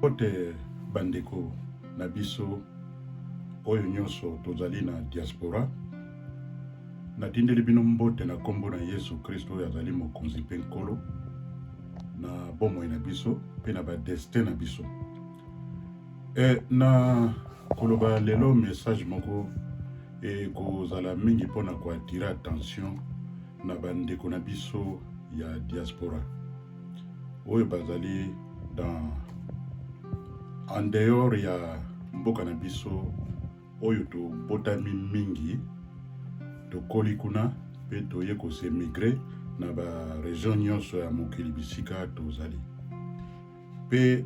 Mbote bandeko na biso oyo nyonso tozali na diaspora. Natindeli bino mbote na nkombo na Yesu Kristo oyo azali mokonzi mpe nkolo na bomoi na biso mpe na badestin na biso. E, na koloba lelo message moko ekozala mingi mpo na koattirer attention na bandeko na biso ya diaspora oyo bazali dans en dehors ya mboka na biso oyo tobotami mingi, tokoli kuna mpe toye kos'émigrer na barégion nyonso ya mokili bisika tozali. Mpe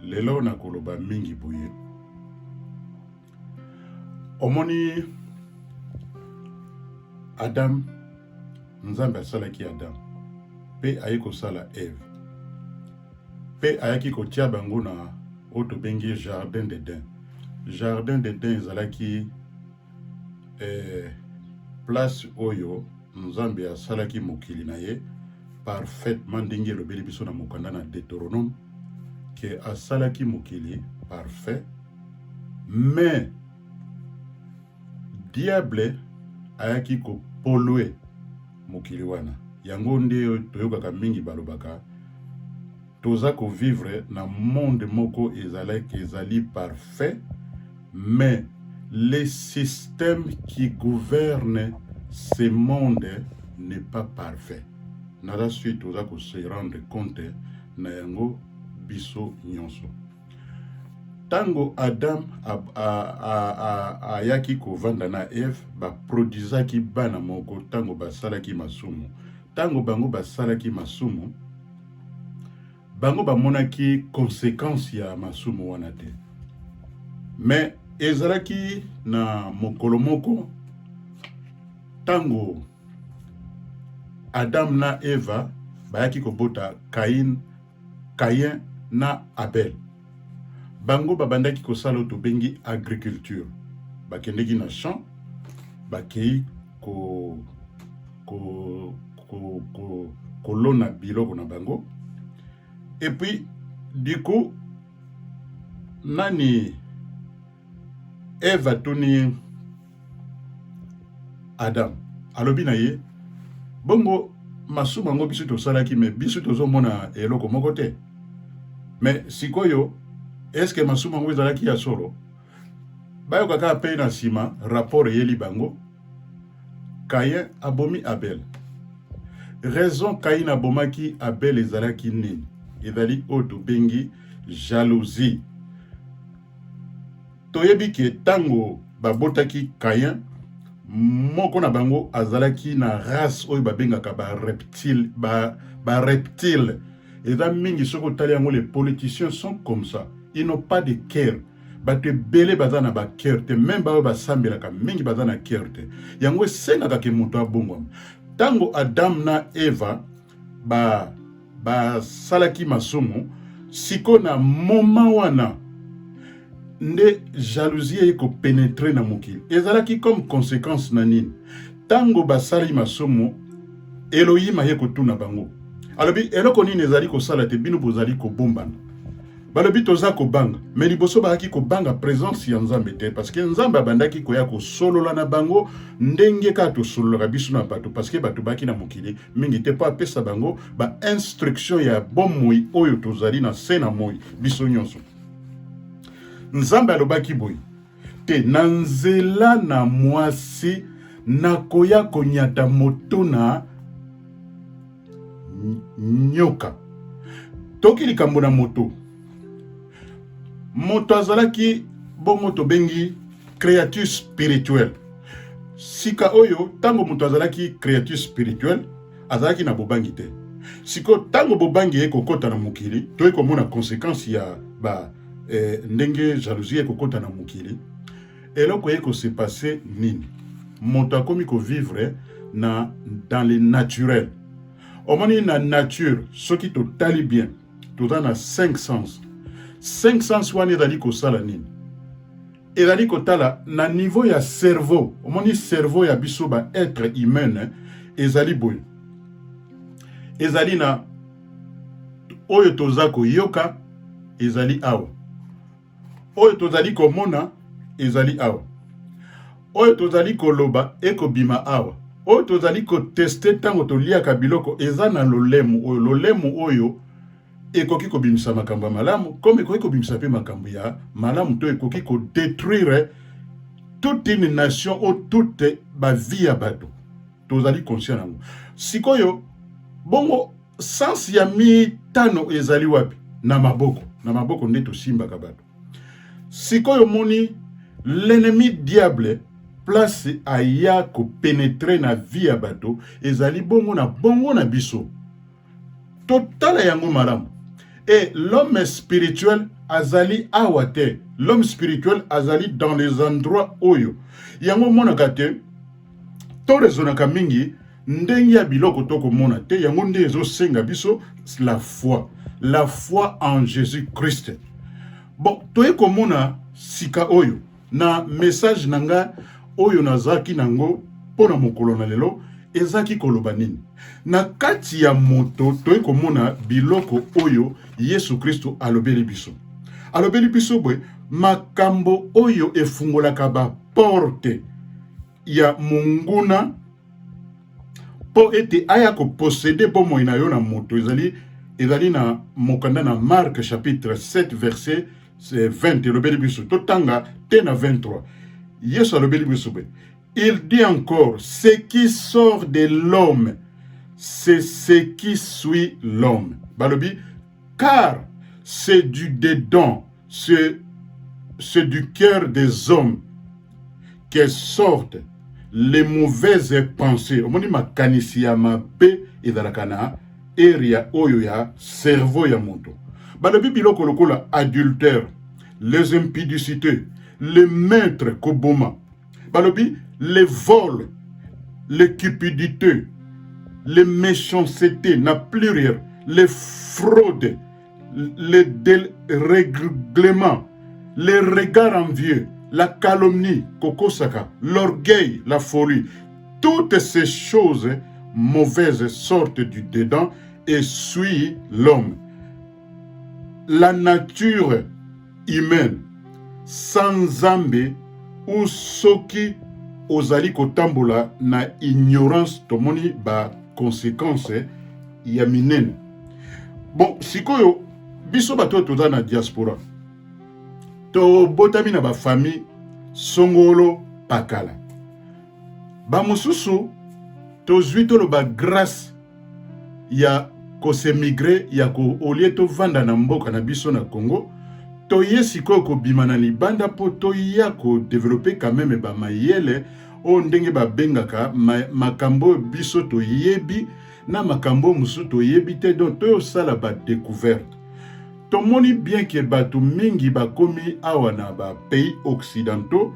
lelo nakoloba mingi boye: omoni Adam, Nzambe asalaki Adam mpe aye kosala Eve mpe ayaki kotia bango na oyo tobengi jardin d'Eden. Jardin d'Eden ezalaki place oyo Nzambe asalaki mokili na ye parfaitement, ndenge elobeli biso na mokanda na Deutéronome ke asalaki mokili parfait. Mais diable ayaki kopolluer mokili wana. Yango nde toyokaka mingi balobaka toza kovivre na monde moko ezalaki, ezali parfait, mais le système qui gouverne ce monde n'est pas parfait. Naza sûr toza kose rendre compte na yango biso nyonso. Ntango Adam ayaki kovanda na Eve, baproduisaki bana moko. Ntango basalaki masumu, ntango bango basalaki masumu, bango bamonaki conséquence ya masumu wana te. Mais ezalaki na mokolo moko, ntango Adam na Eva bayaki kobota Kain, Caïn na Abel, bango babandaki kosala oyo tobengi agriculture. Bakendeki na champ, bakei kolona biloko na bango. Et puis du coup, nani, Eve atuni Adam, alobi na ye: "Bongo masumu yango biso tosalaki, mais biso tozomona eloko moko te. Mais sikoyo, est-ce masumu yango ezalaki ya solo?" Bayoka kaka mpe na nsima rapport eyeli bango: Caïn abomi Abel. Raison Caïn abomaki Abel ezalaki nini? Ezali oyo tobengi jalousie. Toyebi ke ntango babotaki Caïn, moko na bango azalaki na race oyo babengaka bareptile. Ba eza mingi, soki otali yango, les politiciens sont comme ça, ils n'ont pas de cœur. Bato ebele baza na bacœur te, même baoyo basambelaka mingi baza na cœur te. Yango esengaka ke moto abongwama. Ntango Adam na Eva basalaki masumu, sikoyo na moment wana nde jalousie eye kopénétrer na mokili. Ezalaki comme conséquence na nini? Ntango basali masumu, Elohim aye kotuna bango, alobi: "Eloko nini ezali kosala te bino bozali kobombana?" Balobi: "Toza kobanga." Mais liboso bayaki kobanga présence ya Nzambe te, parce que Nzambe abandaki koya kosolola na bango ndenge kaka tosololaka biso na bato, parce que bato bayaki na mokili mingi te mpo apesa bango bainstruction ya bomoi oyo tozali na se na moi biso nyonso. Nzambe alobaki boye te: "Na nzela na mwasi nakoya konyata moto na nyoka." Toki likambo na moto, moto azalaki bongo tobengi créature spirituelle. Sika oyo, ntango moto azalaki créature spirituelle, azalaki na bobangi te. Sikoyo, ntango bobangi ye kokɔta na mokili, toyei komona conséquence ya ba ndenge jalousie ekokɔta na mokili. Eloko ye kose passer nini? Moto akomi kovivre na dans le naturel. Omoni, na nature, soki totali bien, toza na 5 sens. 5 sens wana ezali kosala nini? Ezali kotala na niveau ya cerveau. Omoni, cerveau ya biso ba être humain ezali boye: ezali na oyo toza koyoka, ezali awa. Oyo tozali komona ezali awa. Oyo tozali koloba ekobima awa. Oyo tozali koteste ntango toliaka biloko eza na lolemo oyo. Lolemo oyo ekoki kobimisa makambo ya malamu comme ekoki kobimisa mpe makambo ya malamu to ekoki kodetruire toute une nation ou toute bavie ya bato. Tozali conscient yango. Sikoyo bongo sens ya mitano ezali wapi? Na maboko. Na maboko nde tosimbaka bato. Sikoyo moni l'ennemi diable place aya kopenetre na vie ya bato ezali bongo na bongo na biso. Totala yango malamu. Et l'homme spirituel azali awa te. L'homme spirituel azali dans les endroits oyo. Yango omonaka te, to raisonnaka mingi ndenge ya biloko tokomona te, yango nde ezosenga biso la foi. La foi en Jésus-Christ. Bon, toye komona sika oyo na message na nga oyo nazalaki nango mpo na mokolo na lelo ezalaki koloba nini? Na kati ya moto toye komona biloko oyo Yesu Kristo alobeli biso. Alobeli biso boye makambo oyo efungolaka ba porte ya monguna mpo ete aya koposede bomoi na yo na moto. Ezali ezali na mokanda na Marc chapitre 7 verset 20 elobeli biso, totanga te na 23. Yesu alobeli biso boye, il dit encore, ce qui sort de l'homme, c'est ce qui suit l'homme. Balobi, car c'est du dedans, c'est du cœur des hommes que sortent les mauvaises pensées. Omoni makanisi ya mabe ezalaka na area oyo ya cerveau ya moto. Balobi biloko lokola adultère, les impudicités, les maîtres koboma. Balobi les vols, les cupidités, les méchancetés na pluriel, les fraudes, les dérèglements, les regards envieux, la calomnie, kokosaka, l'orgueil, la folie. Toutes ces choses mauvaises sortent du dedans et suivent l'homme. La nature humaine sans Nzambe ou soki ozali kotambola na ignorance, tomoni ba conséquences ya minene. Bon, sikoyo biso bato oyo toza na diaspora tobotami na bafamille songolo pakala, bamosusu tozwi toloba grâce ya kosemigre ya ko olie tovanda na mboka na biso na Congo, toye sikoyo kobima na libanda mpo toya kodevelope quand même bamayele oyo ndenge babengaka makambo oyo biso toyebi na makambo mosusu toyebi te, donc toyosala badécouverte. Tomoni bien ke bato mingi bakomi awa na bapays occidentaux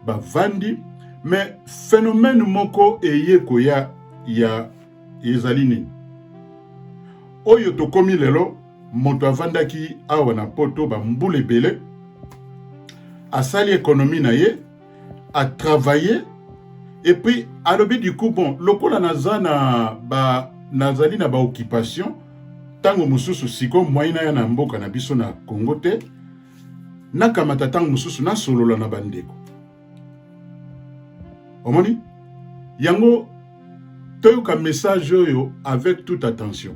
bavandi, mais phénomène moko eye koya ya ezali nini oyo tokomi lelo. Moto avandaki awa na poto bambula ebele, asali économie na ye, atravaille, et puis alobi du coup, bon, lokola naza na ba nazali na baoccupation ntango mosusu, sikoyo mwai naya na mboka na biso na Congo te, nakamata ntango mosusu nasolola na bandeko. Omoni yango, toyoka message oyo avec toute attention.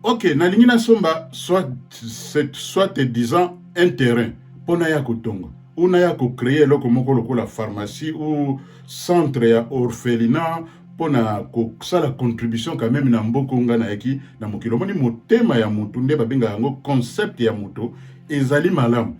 Ok, nalingi nasomba soit disant un terrain mpo naya kotonga ou naya kocréer eloko moko lokola pharmacie ou centre ya orphelinat mpo na kosala contribution quand même na mboka nga nayaki na mokili. Omoni motema ya motu nde babengaka yango concept ya moto ezali malamu.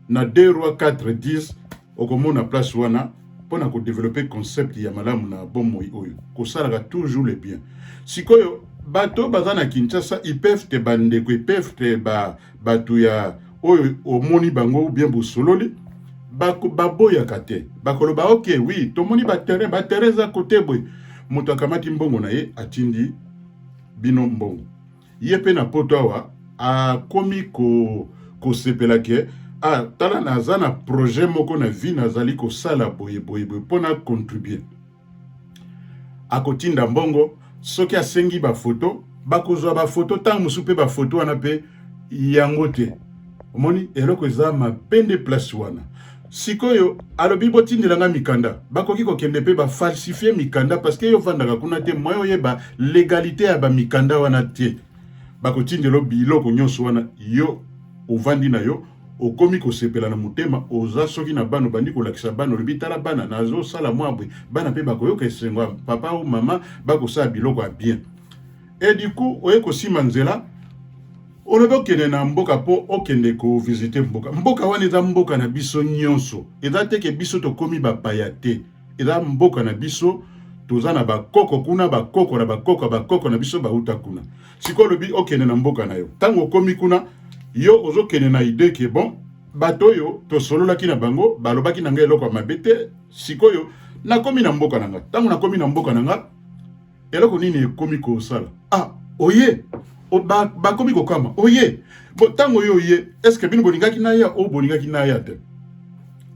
Na 2 Roi 4 10 okomona place wana mpona kodévelopper concept ya malamu na bomoi oyo kosalaka toujours le bien. Sikoyo bato baza na Kinshasa, ils peuvent te bandeko, ils peuvent te ba, bato ya oyo omoni bango bien bosololi, baboyaka te, bakoloba ok, oui, tomoni baterrain, baterrain eza kote boye. Moto akamati mbongo na ye, atindi bino mbongo, ye mpe na poto awa akomi kosepela ke ah, tala, naza na projet moko na vie, nazali kosala boye boye boye mpo na contribuer. Akotinda mbongo, soki asengi bafoto. Bakozwa bafoto ntango mosusu mpe bafoto wana mpe yango te. Omoni eloko eza mabe nde place wana. Sikoyo alobi botindela nga mikanda, bakoki kokende mpe bafalsifie mikanda parce que yo ofandaka kuna te, moyen oyeba légalité ya bamikanda wana te. Bakotindela biloko nyonso wana, yo ovandi na yo, okomi kosepela na motema, oza soki na bana, obandi kolakisa bana, olobi tala bana, nazosala mwa boye, bana mpe bakoyoka esengo ya papa ou mama, bakosala biloko ya bien. Et du coup oye kosima nzela, olobi okende na mboka mpo okende kovisite mboka. Mboka wana eza mboka na biso nyonso, eza te ke biso tokomi bapaya te, eza mboka na biso, toza na bakoko kuna, bakoko na bakoko bakoko na biso bauta kuna. Sikoyo olobi okende na mboka na yo, ntango okomi kuna yo ozokende na idée ke bon, bato oyo tosololaki na bango balobaki na ngai eloko ya mabe te, sikoyo nakomi na mboka na nga. Ntango nakomi na mboka na nga, eloko nini ekomi kosala? Ah, oye bakomi kokama oye bo ntango oyo oye, est-ce bino bolingaki naya o bolingaki naya te?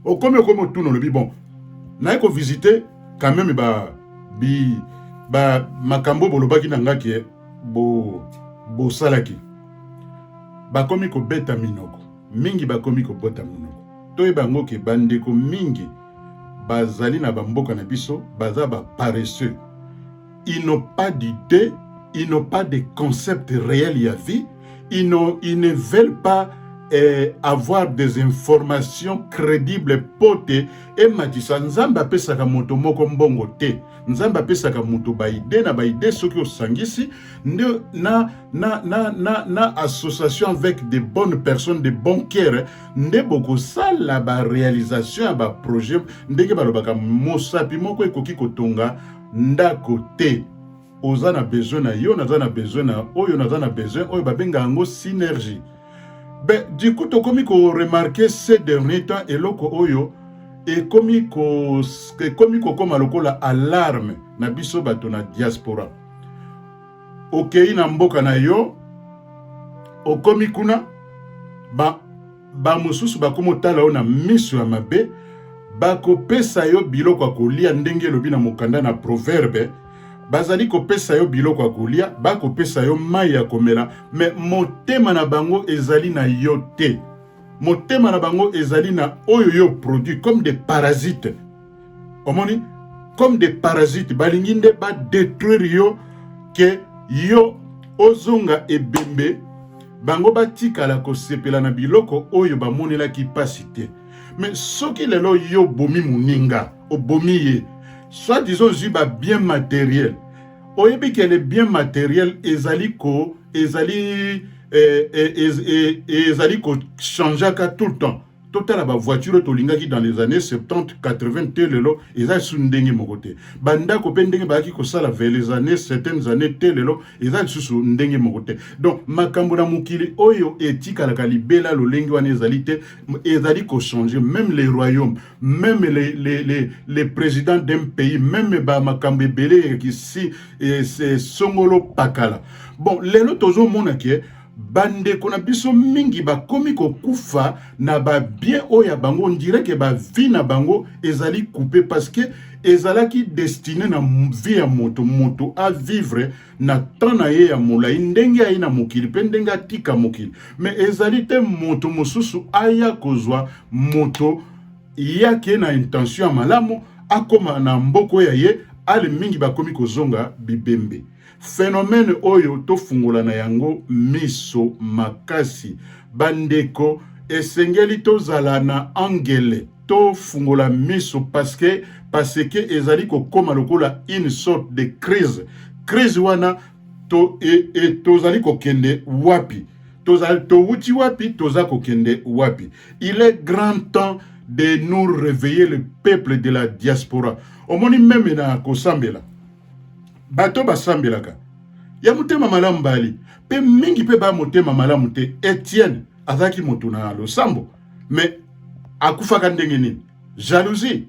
Okomi okomi otuna, olobi bon, naye kovisite quand même ba bi ba makambo bolobaki na nga ke bo bosalaki. Bakomi kobeta minoko mingi, bakomi kobota monoko. Toyeba yango ke bandeko mingi bazali na bamboka na biso baza baparesseux, ils n'ont pas d'idée, ils n'ont pas de concept réel ya vie, ils ne veulent pas avoir des informations crédibles po te ematisa. Nzambe apesaka moto moko mbongo te, Nzambe apesaka moto baidées. Na baidées soki osangisi nde na association avec de bonnes personnes de bon cœur, nde bokosala baréalisation ya baprojet. Ndenge balobaka, mosapi moko ekoki kotonga ndako te. Oza na besoin na yo, naza na besoin na oyo, naza na besoin oyo, babengaka yango synergie. Ben, du coup tokomi koremarquer ces derniers temps eloko oyo ekomi kokóma lokola alarme na biso bato na diaspora. Okei na mboka na yo, okomi kuna, bamosusu bakomi otala yo na miso ya mabe. Bakopesa yo biloko ya kolia ndenge elobi na mokanda na Proverbe, bazali kopesa yo biloko ya kolia, bakopesa yo mai ya komela, mais motema na bango ezali na yo te. Motema na bango ezali na oyo yo produit, comme des parasites. Omoni, comme des parasites, balingi nde badétruire yo, ke yo ozonga ebembe, bango batikala kosepela na biloko oyo bamonelaki mpasi te. Mais soki lelo yo obomi moninga, obomi ye, soit disons ozwi babien matériel, oyebi ke le bien matériel ezali kochangeaka tout le temps. Totala bavoiture oyo tolingaki dans les années 70, 80 te, lelo eza lisusu ndenge moko te. Bandako mpe ndenge bayaki kosala vers les années, certaines années te, lelo eza lisusu ndenge moko te. Donc makambo na mokili oyo etikalaka libela lolenge wana ezali te, ezali kochanger. Même les royaumes, même les présidents d'un pays, même bamakambo ebele ekisi songolo pakala. Bon, lelo tozomona ke bandeko na biso mingi bakomi kokufa na babien oyo ya bango, on dirait ke bavie na bango ezali coupé, parce que ezalaki destiné na vie ya moto, moto avivre na temps na ye ya molai, ndenge aye na mokili mpe ndenge atika mokili. Mais ezali te moto mosusu aya kozwa moto yake na intention ya malamu, akóma na mboka oyo ya ye ale. Mingi bakomi kozonga bibembe. Phénomène oyo tofungola na yango miso makasi, bandeko. Esengeli tozala na angele, tofungola miso, parce que ezali kokóma lokola une sorte de crise. Crise wana tozali kokende wapi? Tozali towuti wapi? Toza kokende wapi? Il est grand temps de nous réveiller, le peuple de la diaspora. Omoni, même na kosambela, bato basambelaka ya motema malamu bali mpe mingi, mpe baya motema malamu te. Etienne azalaki moto na losambo, mais akufaka ndenge nini? Jalousie.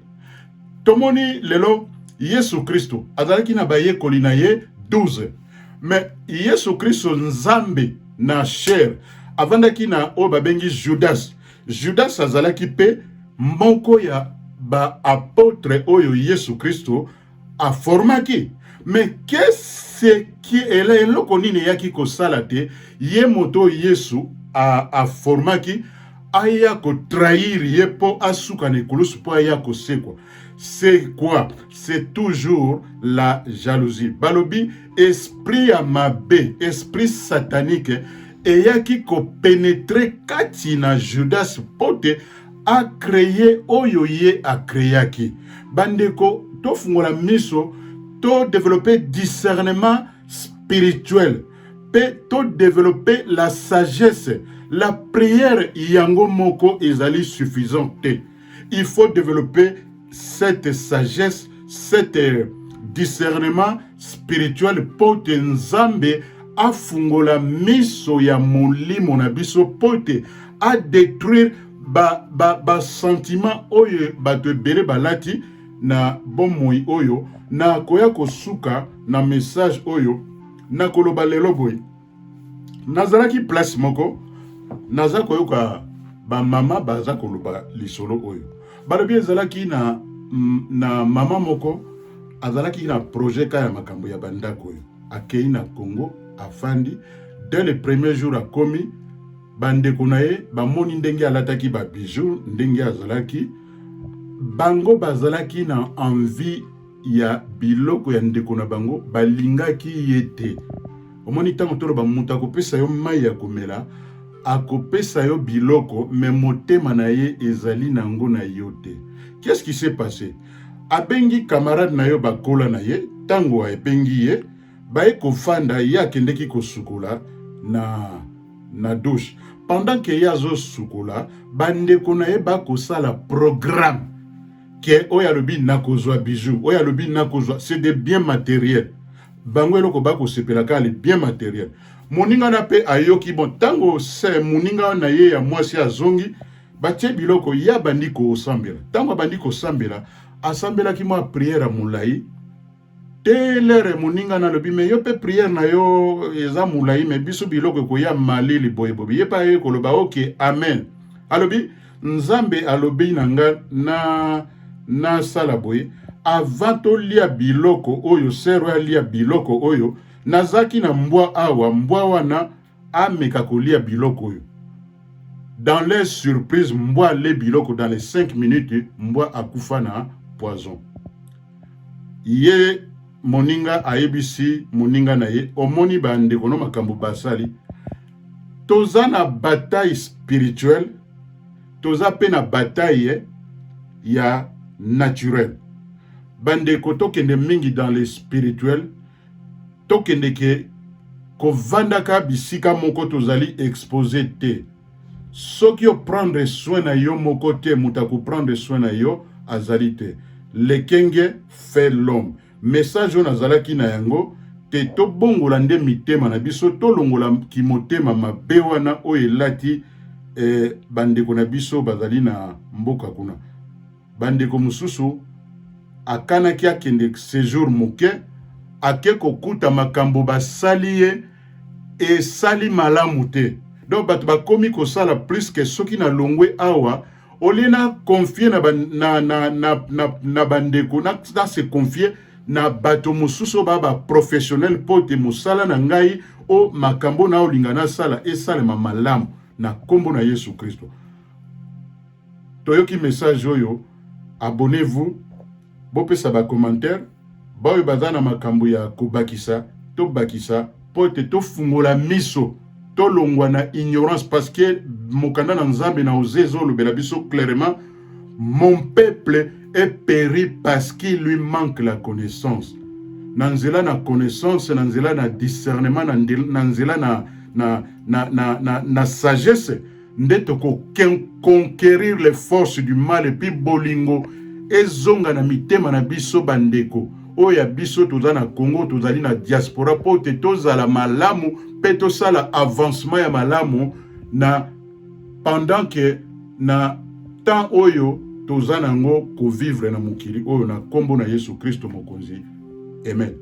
Tomoni lelo Yesu Kristo azalaki na bayekoli na ye 12, mais Yesu Kristo, Nzambe na chair, avandaki na oyo babengi Judas. Judas azalaki mpe moko ya baapôtre oyo Yesu Kristo aformaki. Mais qu'est-ce qui eloko nini eyaki kosala te ye moto oyo Yesu aformaki aya kotrahir ye mpo asuka na ekulusu mpo aya kosekwa? C'est quoi? C'est toujours la jalousie. Balobi esprit ya mabe, esprit satanique eyaki kopenetre kati na Judas mpo te acreye oyo ye acreyaki. Bandeko, tofungola miso, to développer discernement spirituel mpe to développer la sagesse. La prière yango moko ezali suffisant te. Il faut développer cette sagesse, cet discernement spirituel mpo te Nzambe afungola miso ya molimo na biso mpo te adétruire basentiment ba oyo bato ebele balati na bomoi oyo. Nakoya kosuka na message oyo nakoloba lelo boye. Nazalaki place moko, naza koyoka bamama baza koloba lisolo oyo. Balobi ezalaki na mama moko azalaki na projet ka ya makambo ya bandako oyo. Akei na Congo, afandi. Dès le premier jour akomi, bandeko na ye bamoni ndenge alataki babijoux, ndenge azalaki. Bango bazalaki na envie ya biloko ya ndeko na bango, balingaki ye te. Omoni, ntango toloba moto akopesa yo mai ya komela, akopesa yo biloko, mais motema na ye ezali nango na yo te. Qu'est-ce qui s'est passé? Abengi camarade na yo, bakola na ye. Ntango abengi ye, baye kofanda. Ye akendeki kosukola na douche. Pendant ke ye azosukola, bandeko na ye bakosala programme ke oyo alobi nakozwa bijou, oyo alobi nakozwa. C'est des biens matériels. Bango eloko bakosepela kaka le bien matériel. Moninga na mpe ayoki. Bon, ntango se moninga na ye ya mwasi azongi, batie biloko, ye abandi kosambela. Ntango abandi kosambela, asambelaki mwa prière ya molai te. Lere moninga na alobi: "Mais yo mpe prière na yo eza molai, mais biso biloko ekoya malili boye boye." Ye mpe aye koloba: "Ok, amen." Alobi: "Nzambe alobi na nga na nasala boye avant tolia biloko oyo. Sœur oyo alia biloko oyo, nazalaki na mbwa awa, mbwa wana ameka kolia biloko oyo." Dans les surprises, mbwa ale biloko. Dans les 5 minutes, mbwa akufa na poison. Ye moninga ayebisi moninga na ye: "Omoni bandeko no makambo basali? Toza na bataille spirituelle, toza mpe na bataille ya naturel." Bandeko, tokende mingi dans le spirituel. Tokende ke kovandaka bisika moko tozali exposé te. Soki oprendre soin na yo moko te, moto akoprendre soin na yo azali te. Lekenge fait l'homme. Message oyo nazalaki na yango te, tobongola nde mitema na biso, tolongola kimotema mabe wana oyo elati bandeko na biso bazali na mboka kuna. Bandeko mosusu akanaki akende séjour moke, ake kokuta makambo basali ye esali malamu te. Donc bato bakomi kosala plus ke soki nalongwe awa, au lieu na confier na, ba, na, na, na, na, na bandeko na se confier na bato mosusu oyo baa baprofessionnel mpo te mosala na ngai o makambo na olinga nasala esalema malamu na nkombo na Yesu Kristo. Toyoki message oyo. Abonnez-vous, bopesa bacommentaire. Baoyo baza na makambo ya kobakisa, tobakisa mpo ete tofungola miso, tolongwa na ignorance, parce que mokanda na Nzambe na Osée ezolobela biso clairement: "Mon peuple est péri parce qu'il lui manque la connaissance." Na nzela na connaissance, na nzela na discernement, na nzela na sagesse nde tokoconquérir les forces du mal. Et puis bolingo ezonga na mitema na biso. Bandeko oyo ya biso toza na Congo, tozali na diaspora, mpo te tozala malamu mpe tosala avancement ya malamu na pendant ke na temps oyo toza nango kovivre na mokili oyo, na nkombo na Yesu Kristo Mokonzi, amen.